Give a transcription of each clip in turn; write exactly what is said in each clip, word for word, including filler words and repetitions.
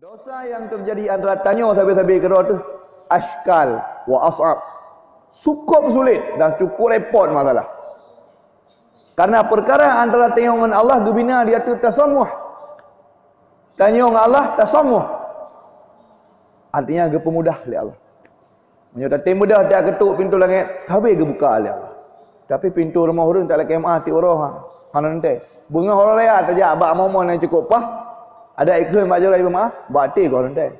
Dosa yang terjadi antara tanyoe sabe-sabe keudroe teuh asykal wa as'ab. Cukup sulit dan cukup repot masalah. Karena perkara antara tanyoe ngon Allah geubina di ateueh tasamuh. Tanyoe ngon Allah tasamuh. Artinya geupeumudah lé Allah. Meunyoe tatem mudah, tajak keutok pintoe langét, sabe geubuka lé Allah. Tapi pintoe rumoh ureuëng tak lakée meuáh tiep uroe, ha, hana teuntée. Beungoh uroe raya tajak bak momen nyang cukup paih, adak ikheun bak jaroe meuáh, bak até goh teuntée.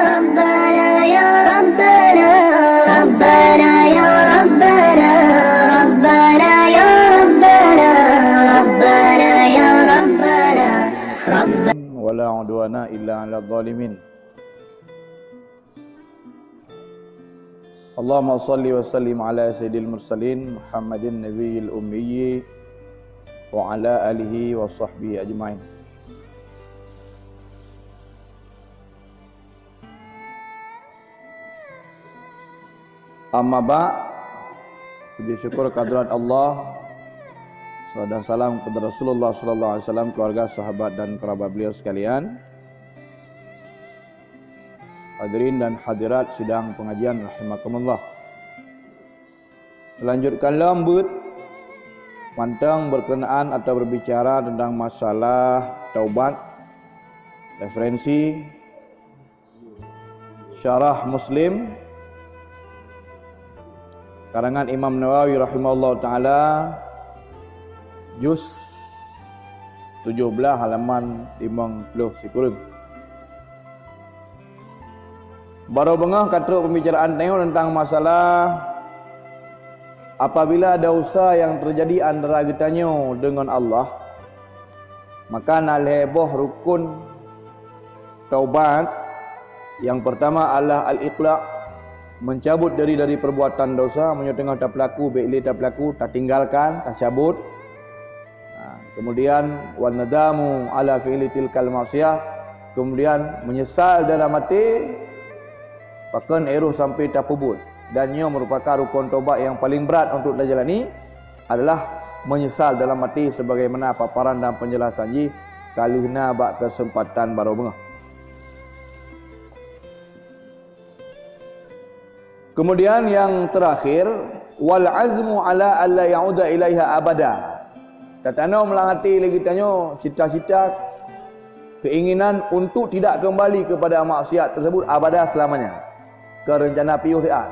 Rabbana ya Rabbana, Rabbana ya Rabbana, Rabbana ya Rabbana, Rabbana ya Rabbana, Rabbana. Wala udwana illa 'alal zalimin. Allahumma shalli wa sallim ala sayyidil mursalin Muhammadin nabiyil ummi wa ala alihi wa sahbihi ajmain. Amma ba'd, puji syukur kehadrat Allah, salawat dan salam kepada Rasulullah sallallahu alaihi wasallam, keluarga, sahabat dan kerabat beliau sekalian. Hadirin dan hadirat sidang pengajian rahimakumullah. Selanjutkan lom beuet mantong berkenaan atau berbicara tentang masalah taubat, referensi Syarah Muslim karangan Imam Nawawi rahimahullah taala, juz tujoh blaih halaman limong ploh sikureueng. Barô beungoh ka trok pembicaraan tanyoe tentang masalah apabila dosa yang terjadi antara geutanyoe deungon Allah, maka na lhée boh rukun taubat. Yang pertama adalah al-iqla', mencabut diri dari perbuatan dosa. Meunyoe teungoh tapeulaku, bék lé tapeulaku, tatinggalkan, tacabut. Ha, kemudian, wan nadamu ala fi'li tilkal maksiyah, kemudian menyesal dalam hati, pakon éh roh sampai tapeubuet. Dan nyoe merupakan rukun taubat yang paling berat untuk tajalani, adalah menyesal dalam hati sebagaimana paparan dan penjelasan jih ka lheueh na bak kesempatan barô beungoh. Kemudian yang terakhir, wal azmu ala alla ya'uda ilaiha abada. Tatanom lam hati lé geutanyoe cita-cita, keinginan untuk tidak kembali kepada maksiat tersebut abada selamanya. Keu reuncana piôh siat.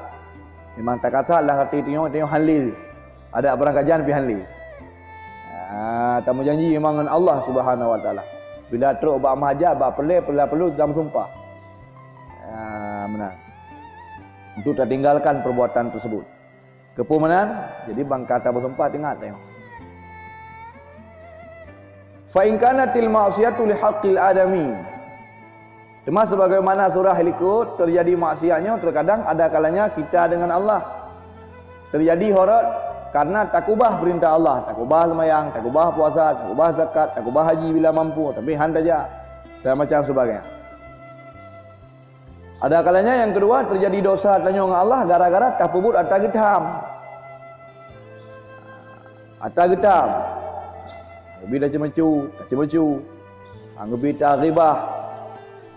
Memang takata lam hati tanyoe, tanyoe hán lé. Adak barangkajan pih hán lé. Ah, tameujanji memang ngon Allah Subhanahu wa Taala. Bila trok bak meuhajat, bak peureulée, peureulée peuleueh, tameusumpah. Ah, meunan. Untuk tatinggalkan perbuatan tersebut. Keupeue meunan? Jadi bangka tameusumpah, teuingat tanyoe. Fa in kanatil ma'siyatu li haqqil adami. Teuma sebagaimana surah likot, terjadi maksiat nyoe terkadang ada kalanya kita dengan Allah. Terjadi horot karena takubah perintah Allah, takubah seumayang, takubah puasa, takubah zakat, takubah haji bila mampu, tapi hán tajak, dan macam sebagainya. Ada kalanya yang kedua terjadi dosa tanyoe ngon Allah gara-gara tapeubuet ata geutam. Ata geutam. Geubri taceumecu, taceumecu. Geubri taghibah.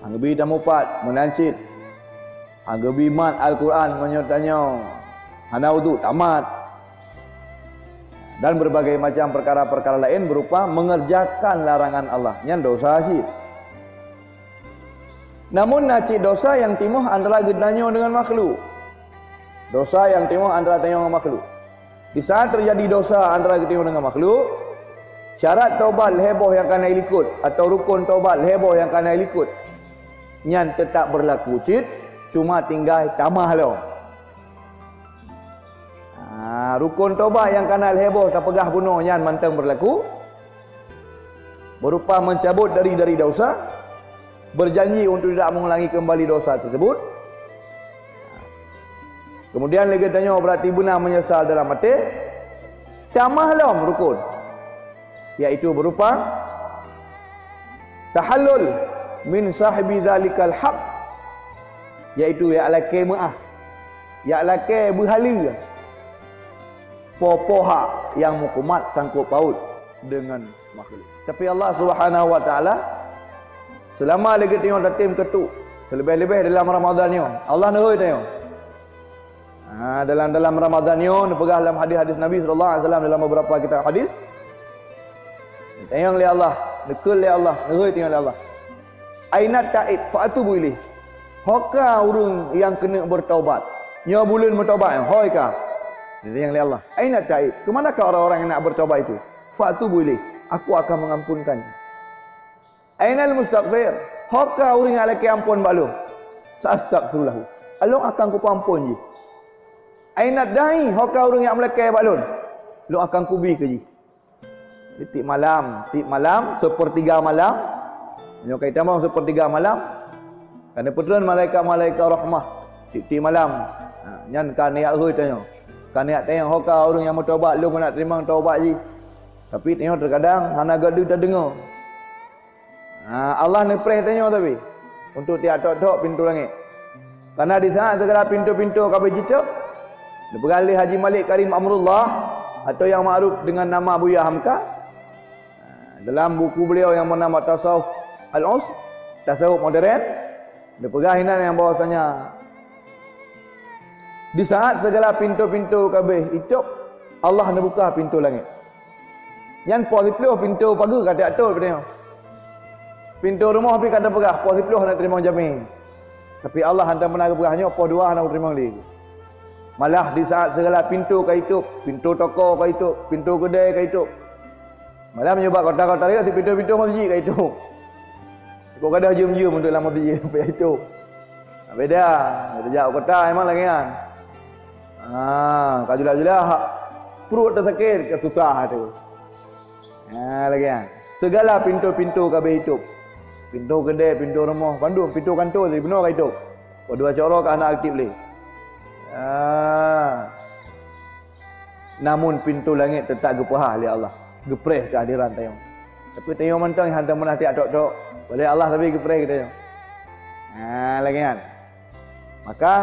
Geubri tamupat, meunan cit. Geubri mat Al-Quran meunyoe tanyoe hana udhu, tamat. Dan berbagai macam perkara-perkara lain berupa mengerjakan larangan Allah. Nyan dosa cit. Namun na cit dosa nyang timoh antara geutanyoe dengan makhluk. Dosa nyang timoh antara tanyoe ngon makhluk. Di saat terjadi dosa antara geutanyoe dengan makhluk, syarat tobat lhée boh nyang kana ilikot atau rukon tobat lhée boh nyang kana ilikot, nyan teutap beurlaku cit, cuma tinggai tamah lom. Ha, rukon tobat nyang kana lhée boh tapeugah bunoe nyan mantong beurlaku, berupa mencabut diri dari dosa, berjanji untuk tidak mengulangi kembali dosa tersebut. Kemudian lagée tanyoe berarti beuna menyesal dalam até, tamah lom rukon, yaitu berupa tahallul min sahibi dzalikal haq, yaitu jak lakée meuáh, jak lakée beuhaleue po-po hak nyang meukumat sangkot paut deungon makhluk. Tapi Allah Subhanahu wa Taala Seulama lagée tanyoe tatem keu tu, seuleubeh-leubeh dalam Ramadhan nyoe, Allah neuhôi tanyoe. Ha, dalam, dalam Ramadhan nyoe, neupeugah lam hadis-hadis Nabi sallallahu alaihi wasallam, dalam beberapa kitab hadis, tanyong lé Allah, neukheun lé Allah, neuhôi tanyong lé Allah. "Ainat taib, fa atubu ilaih." Ho ka ureuëng nyang keuneuk beurtaubat? Nyoe buleuen meutobat, ho ka. Tanyong lé Allah, "Ainat taib? Keumanakah orang-orang yang nak bertobat itu? Fa atubu ilaih. Aku akan mengampunkan." "Ainal mustaghfir?" Ho ka ureuëng nyang lakée amphon bak lôn? "Sa astaghfiru lahu." Lôn akan kupeuamphon jih. "Ainad da'i?" Ho ka ureuëng nyang meulakée bak lôn? Lôn akan kubi keu jih. Tieb-tieb malam, tieb malam, seupeurtiga malam. Nyoe ka itamong seupeurtiga malam. Ka neupeutreun malaikat-malaikat rahmah tieb-tieb malam. Ha, nyan ka niat hôi tanyoe. Ka niat tanyoe, ho ka ureuëng nyang meutobat, lôn keuneuk teurimong tobat jih. Tapi tanyoe teukadang hana geudeue tadeungoe. Ha, Allah neupreh tanyoe tapi untuk tiak tok-tok pintoe langét. Karena di saat segala pintoe-pintoe ka beujitôb, neupeugah lé Haji Malik Karim Amrullah atau yang makruf dengan nama Buya Hamka, ha, dalam buku beliau yang bernama Tasawuf Al-Usr, Tasawuf Modern, neupeugah inan yang bahwasanya di saat segala pintoe-pintoe ka beuh itôb, Allah neubuka pintoe langét. Nyan poh siplôh pintoe pageue ka tiak tok pih tanyoe. Pintoe rumoh pih ka teupeugah poh siplôh hana teurimong jamé. Tapi Allah hana pernah geupeugah nyoe poh dua hana teurimong lé. Malah di saat segala pintoe ka itôb, pintoe toko ka itôb, pintoe keudè ka itôb. Malah meunyoe bak kota-kota laén, pintoe-pintoe masjid ka itôb. Kok gadôh jeuem-jeuem untuk lam masjid sampai itôb. Beda, tajak u kota memang lagée nyan. Ha, ka jula-jula pruet teusakét, ka susah tu. Ha, lagée nyan. Segala pintoe-pintoe ka beuh itôb. Pintoe keudè, pintoe rumoh, bandum pintoe kantô di bunoe ka itôb. Padua cok droe ka hana aktif lé. Ha. Namun pintoe langét teutap geupeuhah lé Allah, geupreh keuhadiran tanyoe. Tapi tanyoe mantong hana meunan tiak tok-tok, oleh Allah tapi geupreh geutanyoe. Ha, lagée nyan. Maka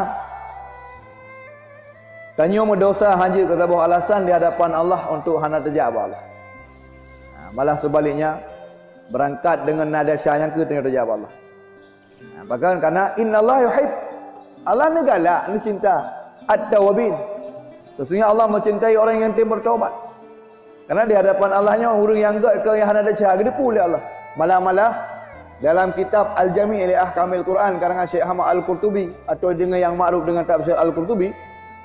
tanyoe meudesya hana jeuet keu saboh alasan di hadapan Allah untuk hana tajak bak Allah. Ha, malah sebaliknya, beurangkat deungon na desya nyang keu tanyoe tajak bak Allah. Nah, bahkan karena innallaha yuhib, Allah neugalak, neucinta at-tawwabin. Sesungguhnya Allah mencintai orang yang tem bertobat. Karena di hadapan Allah nyoe ureuëng nyang gét keu nyang hana desya geuteupeue lé Allah. Malah-malah dalam kitab Al-Jami' li Ahkamil Quran karangan Syekh Ahmad Al-Qurtubi atau dengan yang makruf dengan tafsir Al-Qurtubi,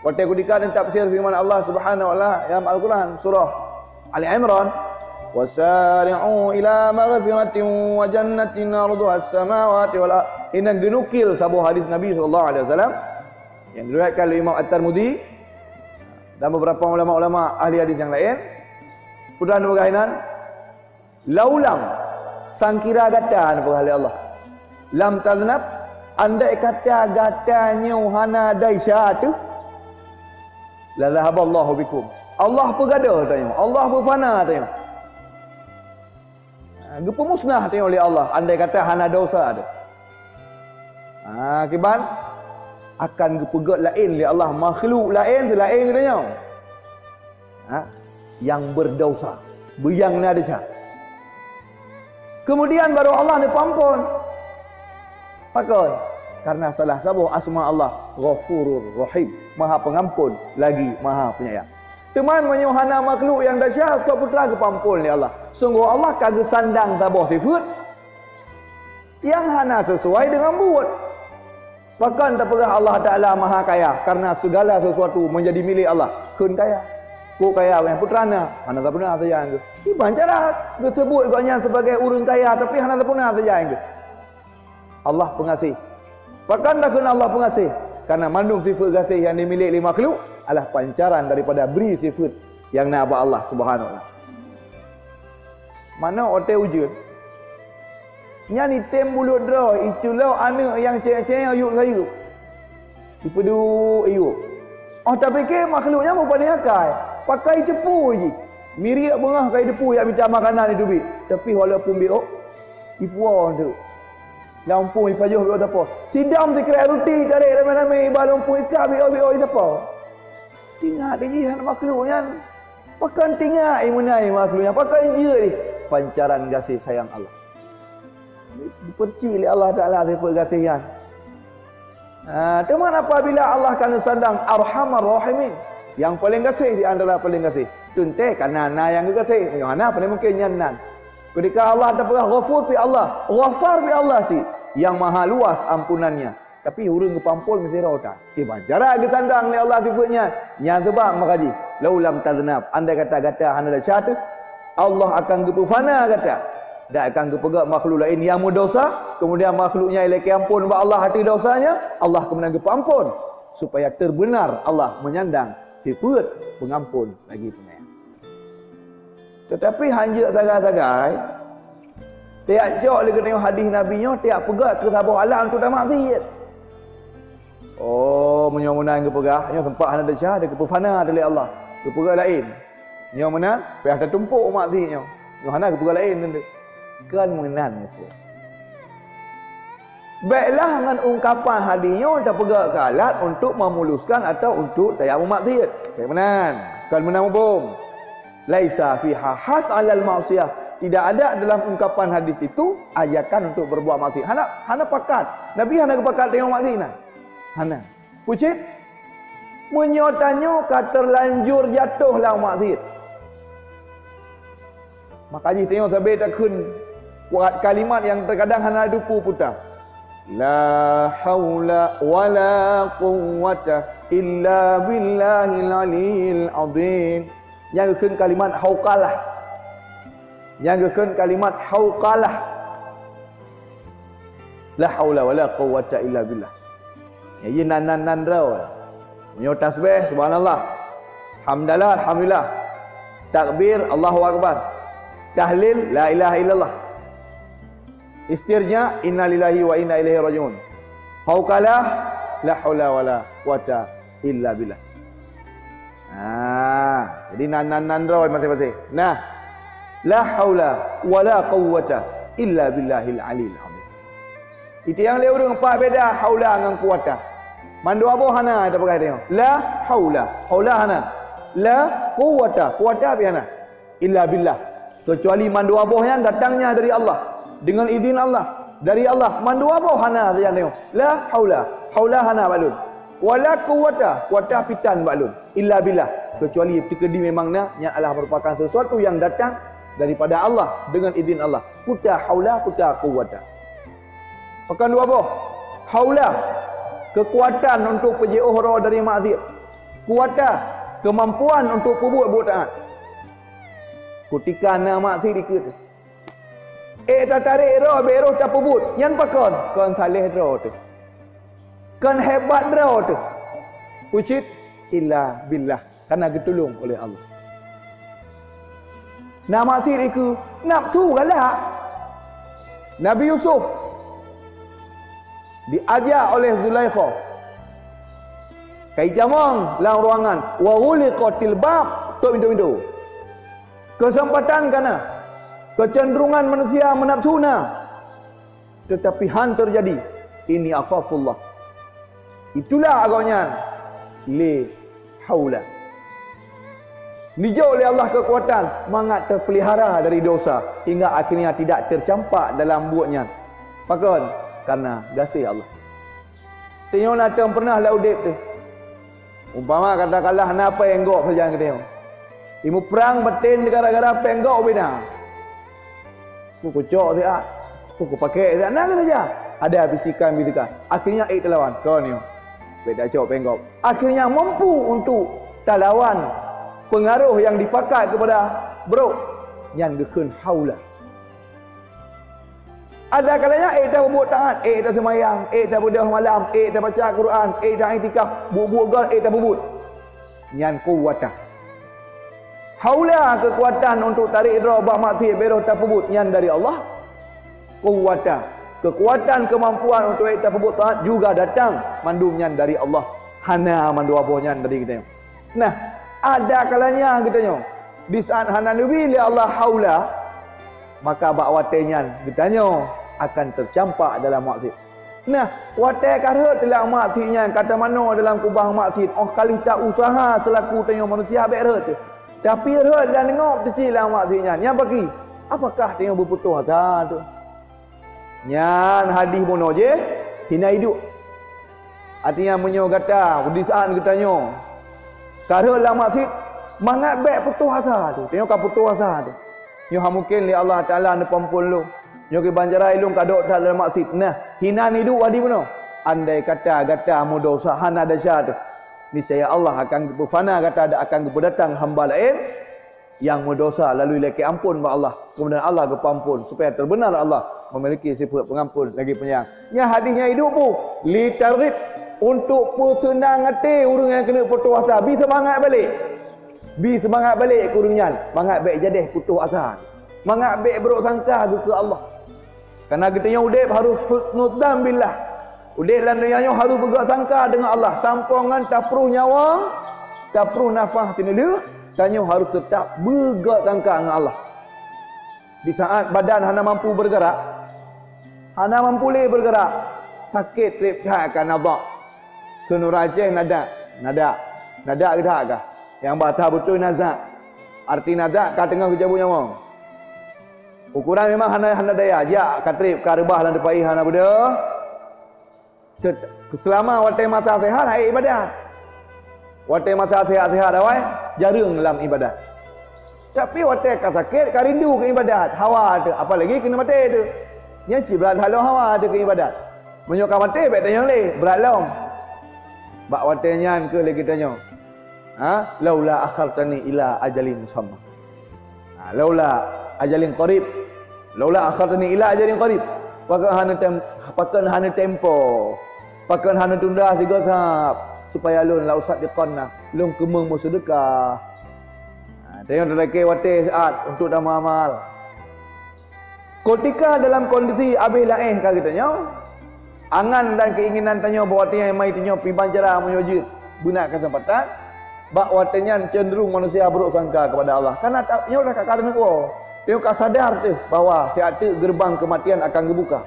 watée keudika dan tafsir firman Allah Subhanahu wa Taala dalam Al-Quran surah Ali Imran, "Wasari'u ila maghfiratin wa jannatin arduha as-samawati wal ard." Inan geunukil saboh hadis Nabi sallallahu alaihi wasallam yang diriwayatkan oleh Imam At-Tirmidzi dan beberapa ulama-ulama ahli hadis yang lain. Peue neupeugah inan, "Laulam, sangkira gata," neupeugah lé Allah, "lam taznab, andai kata gata nyoe hana desya teuh, la zahaballahu bikum." Allah peugadôh tanyoe, Allah peufana tanyoe. Ha, geupeumusnah tanyoe lé Allah andai kata hana desya teuh. Ha, kiban akan geupeugét laén lé Allah makhluk laén seulaén geutanyoe. Ha, nyang beudesya, beuyang na desya. Kemudian baru Allah neupeuamphon. Pakon? Karena salah saboh asma Allah, Ghafurur Rahim, Maha Pengampun lagi Maha Penyayang. Teuma meunyoe hana makhluk nyang desya, kok peue teuma geupeuamphon lé Allah? Sunggoh Allah ka geusandang saboh sifeuet nyang hana sesuai deungon buet. Pakon tapeugah Allah Taala Maha Kaya? Karena segala sesuatu menjadi milik Allah. Kheun kaya. Kok kaya, nyang peue teuma na? Hana sapeue na sajan geuh. Kiban cara geuseubut gobnyan sebagai ureuëng kaya, tapi hana sapeue na sajan geuh. Allah Pengasih. Pakon takheun Allah Pengasih? Karena mandum sifeuet gaséh nyang dimiliki lé makhluk adalah pancaran daripada bri sifeuet nyang na bak Allah Subhanahu wa Taala. Manok watée ujeuen, nyan item buleuen droe, iculok aneuëk nyang cék-cék yueb sayeueb. Ipeuduek iyueb. Óh tapike makhluk nyan meupandang akai, pakai teupeu jih. Miriek beungoh ka iteupeu jak mita makanan iteubiet, tapi walaupun biôh, ipuwoe teuk. Lam umpung ipajoh biôh sapo. Sidom sikrek ruti tarek ramé-ramé iba lam umpung ikat biôh-biôh isapo. Teuingat jih aneuk makhluk nyan. Pakon teuingat imeunai makhluk nyan, pakon jeuet jih pancaran gaséh sayang Allah. Dipercik lé Allah Taala sifeut gaséh nyan. Ha, teuma apabila Allah ka neusandang Arhamar Rahimin, nyang paleng gaséh di antara paleng gaséh, teuntée ka na, na nyang geugaséh, meunyoe hana, pane mungken nyan nan. Ketika Allah tapeugah Ghafur, pi Allah, Ghafar, pi Allah cit, nyang maha luas ampunan-Nya. Tapi ureuëng geupeuamphon meusidroe that. Kiban cara geusandang lé Allah sifeut nyan. Nyan seubab maka jih, "Lau lam taznab", andai kata gata hana desya teuh, Allah akan geupeufana gata. Dan akan geupeugah makhluk laén nyang meudesya, kemudian makhluk nyan ilakée amphon bak Allah ateueh desya nyan, Allah keumeunang geupeuamphon, supaya teubeunar Allah meunyandang sifeut peungamphon lagi peunayang. Teutapi hanjeuet sagai-sagai, tiak cok lé geutanyoe hadih Nabi nyoe, tiak peugah keu saboh alam untuk tamaksiet. Oh, meunyoe meunan geupeugah, nyoe seumpat hana desya, geupeufana lé Allah. Geupeugah laén. Nyoe meunan, payah tatumpok maksiet nyoe. Nyoe hana geupeugah laén teuntée. Kon meunan muphom. Baiklah, ngon ungkapan hadih nyoe tapeugah keu alat untuk memuluskan atau untuk tajak meumaksiet. Bék meunan. Kon meunan muphom. "Laisa fiha has alal maksiyah." Tidak ada dalam ungkapan hadis itu ajakan untuk berbuat maksiat. Hana, hana pakat. Nabi hana geupakat tanyoe maksiat nah. Hana. Pucit, meunyoe tanyoe ka terlanjur jatuh lam maksiat, maka jih tanyoe sabe takheun kuat kalimat nyang terkadang hana dupu puta. "La haula wala quwwata illa billahil aliyil azim." Nyang geukheun kalimat hauqalah. Nyang geukheun kalimat hauqalah. "La haula wala quwwata illa billah." Nyan nan, nan, nan droe. Meunyoe tasbih, subhanallah. Hamdalah, alhamdulillah. Takbir, Allahu akbar. Tahlil, la ilaha illallah. Istirja, inna lillahi wa inna ilaihi rajiun. Hauqalah, la haula wala quwwata illa billah. Ha, jadi nan, nan, nan droe maséng-maséng. Nah, la haula wala quwwata illa billahil aliyil azim. Itu nyang lé ureuëng pat beda haula ngon quwwata. Mandua boh hana tapeugah tanyoe. La haula, haula hana. La quwwata, quwwata pih hana. Illa billah. Kecuali mandua boh nyan datangnya dari Allah, dengan izin Allah, dari Allah. Mandua boh hana sajan tanyoe. La haula, haula hana bak lôn. Wala quwwata, quwwata pih tan bak lôn. Illa billah, kecuali teukeudi memang na, nyan adalah merupakan sesuatu yang datang daripada Allah dengan izin Allah. Kuta haula, kuta quwwata. Pakon dua boh. Haula, kekuatan untuk peujiôh droe dari maksiat. Quwwata, kemampuan untuk peubuet buet taat. Kutika na maksiat dikeue teuh, ék tatarek droe, bék roh tapeubuet. Nyan pakon? Kon saléh droe teuh. Kon hebat droe teuh. Ucit illa billah, karena geutulông oleh Allah. Na maksiat dikeue, nafsu galak. Nabi Yusuf diajak oleh Zulaikha. Ka ijamong lam ruangan, wa ghuliqatil bab, tôp pintoe-pintoe. Keuseumpatan ka na, keuceunderungan manusia meunafsu na, teutapi han teujadi, "Inni akhafullah." Itulah awaknyan lé haula. Neujok lé Allah keukuatan mangat teupeulihara dari dosa, hingga akhirnya tidak tercampak dalam buet nyan. Pakon? Karena gaséh Allah. Tanyoe na teuh pernah lam udeb teuh. Umpama katakanlah na péng gob sajan geutanyoe. Imuprang baten gara-gara péng gob ubena. Ku kucok siat, ku kupakai siat, na saja. Ada bisikan-bisikan. Akhirnya ék talawan. Kon nyoe. Bék tacok péng gob. Akhirnya mampu untuk talawan pengaruh yang dipakat kepada brok. Nyan geukheun haula. Ada kalanya ék tapeubuet taat, ék taseumayang, ék tabeudôh malam, ék tabaca Quran, ék taiktikaf, buet-buet göt ék tapeubuet. Nyan quwwata. Haula keukuatan untuk tarék droe bak maksiat bék roh tapeubuet, nyan dari Allah. Quwwata, keukuatan keumampuan untuk ék tapeubuet taat juga datang, mandum nyan dari Allah. Hana mandua boh nyan dari geutanyoe. Nah, ada kalanya geutanyoe, di saat hana neubi lé Allah haula, maka bak watée nyan geutanyoe akan teucampak dalam maksiat. Nah, watée ka rhot teuh lam maksiat nyan, ka tamanoe dalam kubang maksiat, óh ka lheueh ta-usaha seulaku tanyoe manusia bék rhot teuh. Tapi rhot dan ngob teuh cit lam maksiat nyan, nyan pakri? Apakah tanyoe beuputôh asa teuh? Nyan hadih bunoe jih, hina iduek. Artinya, meunyoe gata, di saat geutanyoe ka rhot lam maksiet, mangat bék putôh asa tu. Tanyoe ka putôh asa tu. Nyoe hana mungken lé Allah Taala neupeuampôn lôn. Nyoe kiban cara lôn ka dok that lam maksiet. Nah, hina iduek hadih bunoe. Andai kata gata meudosa hana desya teuh, niscaya Allah akan geupeufana gata dan akan geupeudatang hamba laén nyang meudosa lalu ilakée ampôn bak Allah, keumudian Allah geupeuampôn, supaya teubeunar Allah memiliki sifeuet peungampôn lagi peunyayang. Nyan hadih nyang iduek peue? Li targhib, untuk peuseunang até ureuëng nyang keuneuk putôh asa, bi seumangat balek. Bi seumangat balek keu ureuëng nyan, mangat bék jadeh putôh asa, mangat bék brok sangka geuh keu Allah. Kareuna geutanyoe udeb harôh husnudzan billah. Udeb lam donya nyoe harôh beugok sangka deungon Allah. Sampoe ngon taproh nyawöng, taproh nafah sineulheueh, tanyoe harôh teutap beugok sangka ngon Allah. Di saat badan hana mampu beureugarak, hana mampu lé beureugarak, sakét treb that ka nadak. Kheun ureuëng Aceh nadak, nadak, nadak geudak kah? Nyang bahasa beutôi nazak. Arti nazak ka teungoh geucabut nyawöng. Ukoran memang hana, hana daya, jak ka treb, ka reubah lam teumpat hana beudôh. Tet-, seulama watée masa sehat, hai ibadat. Watée masa sehat-sehat awai, jareueng lam ibadat. Tapi watée ka sakét, ka rindu keu ibadat, hawa teuh, apalagi keuneuk maté teuh. Nyan cit brat that lom hawa teuh keu ibadat. Meunyoe ka maté, bék tanyong lé, brat lom. Bak watée nyan kheueh lé geutanyoe. Ha? "Laula akhartani ila ajalin musamma." Ha, "laula ajalin qarib." "Laula akhartani ila ajalin qarib." Pakon hana tem-, pakon hana tempo? Pakon hana tunda sigoe sab, supaya lôn la usaddiqanna, lôn keumeung meuseudeukah. Ha, tanyoe talakée watée saat untuk tameuamal. Keutika dalam kondisi abéh laéh ka geutanyoe, angan dan keinginan tanyoe bak watée nyan mai tanyoe piban cara meunyoe jeuet beuna keuseumpatan, bak watée nyan cenderung manusia brok sangka keupada Allah. Kareuna ta-, nyoe ka, ka taneuk woe. Tanyoe ka sadar teuh bahwa siat teuk geureubang keumatian akan geubuka.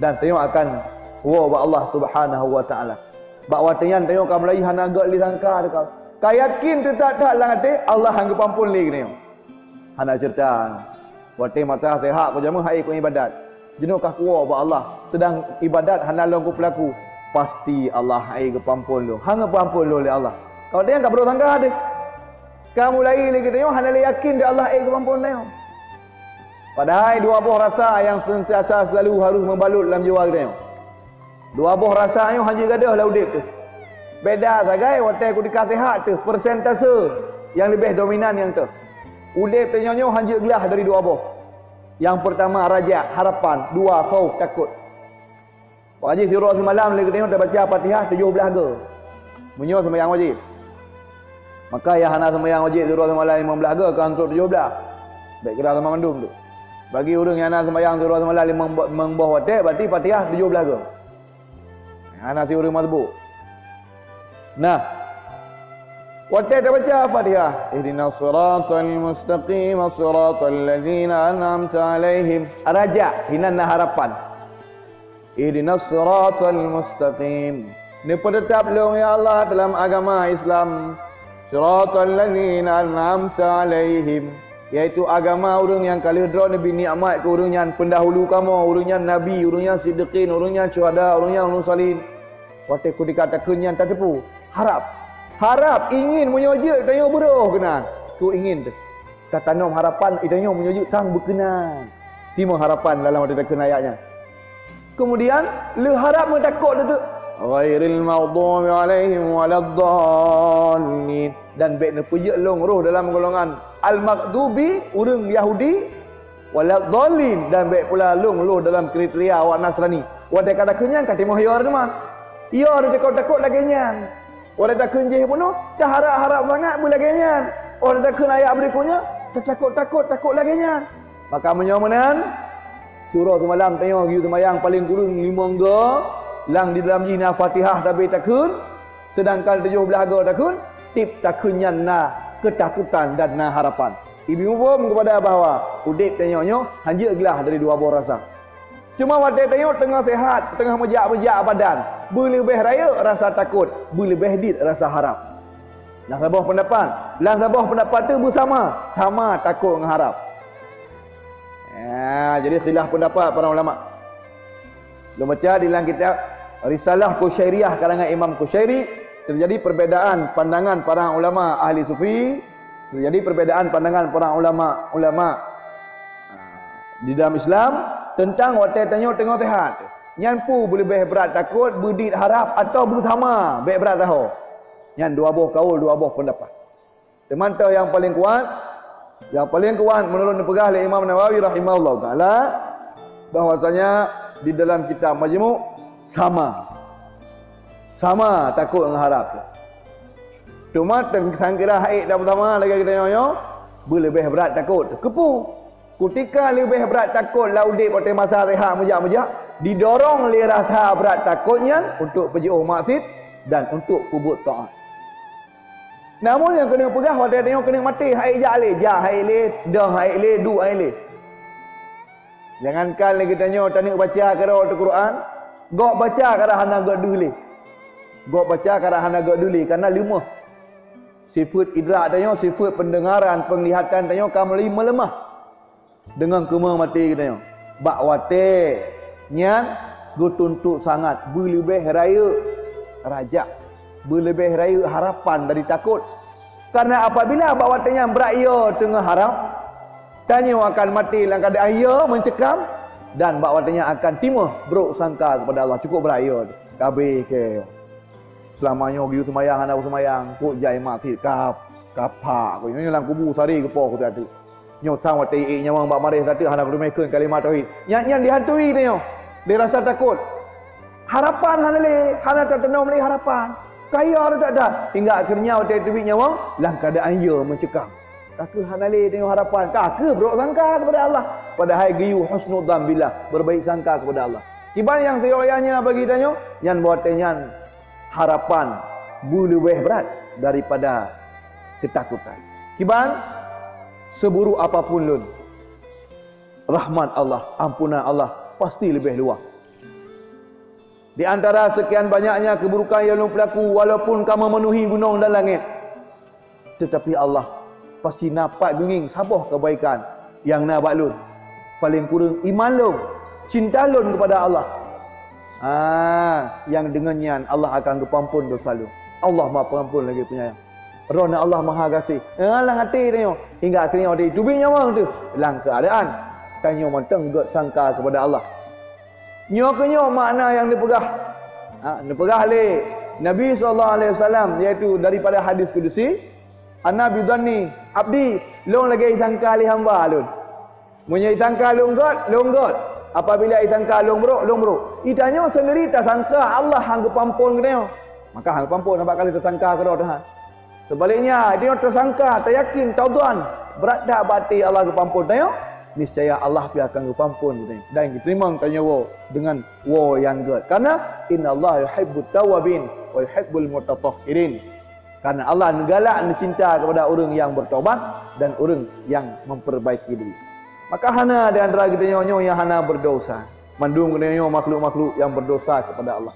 Dan tanyoe akan woe bak Allah Subhanahu wa Taala. Bak watée nyan tanyoe ka mulai hana göt lé sangka teuh ka. Ka yakin teuh that-that lam até, Allah han geupeuampôn lé geutanyoe. Hana ceurita. Watée masa sehat, keu jameuh hai keu ibadat. Jinoe ka kuwoe bak Allah, seudang ibadat hana lôn kupeulaku. Pasti Allah hai geupeuampôn lôn. Han geupeuampôn lôn lé Allah. Ka watée nyan ka brok sangka deh. Ka mulai lé geutanyoe hana lé yakin di Allah hai geupeuampôn tanyoe. Padahai dua boh rasa nyang seuntiasa seulalu harôh meubalot lam jiwa geutanyoe. Dua boh rasa nyoe hana jeuet gadôh lam udeb teuh. Beda sagai watée keutika sehat teuh, persentase nyang leubeh dominan nyang teuh. Udeb tanyoe nyoe hana jeuet glah dari dua boh. Nyang peurtama raja, harapan, dua khauf, takot. Wajéb siuroe simalam lé geutanyoe tabaca Fatihah tujoh blaih goe. Meunyoe seumayang wajéb. Maka nyang hana seumayang wajéb siuroe simalam limong blaih goe, ka hantom tujoh blaih. Bék kira sama mandum tu. Bagi ureuëng nyang hana seumayang siuroe simalam limong bo-, limong boh watée, berarti Fatihah tujoh blaih goe. Hana siureuëng meuteubuk. Nah, watée tabaca Fatihah, "Ihdinas siratal mustaqim, siratal ladzina an'amta 'alaihim." Raja, hinan na harapan. "Ihdinas siratal mustaqim." Neupeuteutap lôn, ya Allah, dalam agama Islam. "Siratal ladzina an'amta 'alaihim." Yaitu agama ureuëng nyang ka lheueh droe neubri nikmat keu ureuëng nyan peundahulu kamoe, ureuëng nyan nabi, ureuëng nyan siddiqin, ureuëng nyan syuhada, ureuëng nyan mursalin. Watée keutika takheun nyan tateupeue, harab. Harab, ingin, meunyoe jeuet tanyoe beurôh keunan. Keu ingin teuh. Tatanom harapan, i tanyoe meunyoe jeuet sang beukeunan. Timoh harapan dalam watée takheun ayat nyan. Keumudian, le harab meutakot teuk. "Ghairil maghdubi 'alaihim waladdallin." Dan bék neupeujeuet lôn rôh dalam golongan al-maghdubi, ureuëng Yahudi, waladdallin, dan bék pula lôn rôh dalam kriteria awak Nasrani. Watée ka takheun nyan ka timoh yo teuma. Yo teutakot-takot lagée nyan. Watée takheun jih bunoe, taharab-harab sangat beulagée nyan. Watée takheun ayat beurikot nyoe, tatakot-takot, takot lagée nyan. Maka meunyoe meunan, siuroe simalam tanyoe geuyue seumayang paleng kureueng limong goe, nyang di dalam jih na Fatihah sabe takheun, seudangkan tujoh blaih goe takheun, tieb takheun nyan na keutakutan dan na harapan. Ibi muphom keupada bahwa udeb tanyoe nyoe hanjeuet glah dari dua boh rasa. Cuma watée tanyoe teungoh sehat, teungoh meujak-meujak badan, beuleubeh rayeuk rasa takot, beuleubeh dit rasa harab. Lam saboh peundapat, lam saboh peundapat teuh beusama, sama takot ngon harab. Ya, Jadi khilaf pendapat para ulama. Lôn baca di dalam kitab Risalah Kusyairiyah karangan Imam Kusyairi, terjadi perbedaan pandangan para ulama ahli sufi, terjadi perbedaan pandangan para ulama-ulama di dalam Islam tentang watée tanyoe teungoh sehat. Nyan peue beuleubeh brat takot, beudiet harap, atau beusama bék brat saho. Nyan dua boh kaul, dua boh pendapat. Teuma toh nyang paleng kuat, nyang paleng kuat meunurot neupeugah lé Imam Nawawi rahimahullahu taala, bahwasanya di dalam kitab Majmu' sama. Sama takot ngon harap. Teuma teu-, sangkira hai dak beusama lagée geutanyoe nyoe, beuleubeh brat takot. Keupeue? Kutika leubeh brat takot lam udeb watée masa sehat meujak-meujak, didorong lé rasa brat takot nyan untuk peujiôh maksiat dan untuk peubuet taat. Namun nyang keuneuk peugah watée tanyoe keuneuk maté, hai jak lé, jak hai lé, dong hai lé, duek hai lé. Jangankan lé geutanyoe taneuk baca keudroe Quran, gob baca kadang hana gob deuh lé. Gob baca kadang hana gob deuh lé karena leumoh. Sifeuet idrak tanyoe, sifeuet peundengaran, peunglihatan tanyoe ka meuli meuleumah. Deungon keumeuh maté geutanyoe. Bak watée nyan geutuntuk sangat beuleubeh rayeuk rajak, beuleubeh rayeuk harapan dari takot. Karena apabila bak watée nyan brat yo teungoh harap, tanyoe akan maté lam keuadaan yo meucekam dan bak watée nyan akan timuh brok sangka kepada Allah. Cukup brat yo, ka abéh keu. Seulama nyoe geuyue seumayang hana beuseumayang, kok jai maté ka, ka phak. Nyoe lam kubu sari geupoh keu teuh. Nyoe sang watée iék nyawöng bak maréh teuh hana kuteumé kheun kalimat tauhid. Nyan, nyan dihantui tanyoe lé rasa takot. Harapan hana lé, hana tateunom lé harapan. Kaya rôh that-that, hingga akhirnya watée teubiet nyawöng lam keuadaan yo meucekam. Ka kheueh hana lé tanyoe harapan, ka kheueh brok sangka kepada Allah. Padahai geuyue husnudzan billah, berbaik sangka kepada Allah. Kiban nyang siyoe nyan bagi tanyoe, nyan watée nyan harapan beuleubeh brat daripada ketakutan. Kiban, seburuk apapun lôn, rahmat Allah, ampunan Allah pasti leubeh luwah. Di antara sekian banyaknya keburukan yang lôn pelaku, walaupun ka memenuhi gunong dan langit, tetapi Allah pasti na pat geungieng saboh kebaikan nyang na bak lôn. Paleng kureueng iman lôn, cinta lôn kepada Allah. Ah, nyang deungon nyan Allah akan geupeuampon dosa lôn. Allah Maha Pengampun lagi Penyayang. Droeneuh Allah Maha Gaséh. Ah, lam até tanyoe, hingga akhirnya watée teubiet nyawöng teuh lam keuadaan tanyoe mantong gét sangka kepada Allah. Nyoe keuh nyoe makna nyang neupeugah. Ha, neupeugah lé Nabi sallallahu alaihi wasallam, yaitu daripada hadis kudusi, "Ana bi dhanni abdi," lôn lagée sangka lé hamba lôn. Meunyoe sangka lôn gét, lôn gét. Apabila sangka lôn brok, lôn brok. Tanyoe seundiri tasangka Allah han geupeuampon geutanyoe, maka han geupeuampon sabab ka lheueh tasangka keudroe teuh. Seubaliknya, tanyoe tasangka, tayakin, tadhon brat that bak até Allah geupeuampon tanyoe, niscaya Allah pih akan geupeuampon geutanyoe dan geuteurimong tanyoe woe deungon woe nyang gét. Karena, "Innallaha yuhibbut tawwabin wa yuhibbul mutatahhirin." Karena Allah neugalak, neucinta kepada ureuëng nyang bertobat dan ureuëng nyang memperbaiki diri. Maka hana di antara geutanyoe nyoe nyang hana berdosa. Mandum geutanyoe nyoe makhluk-makhluk nyang berdosa kepada Allah.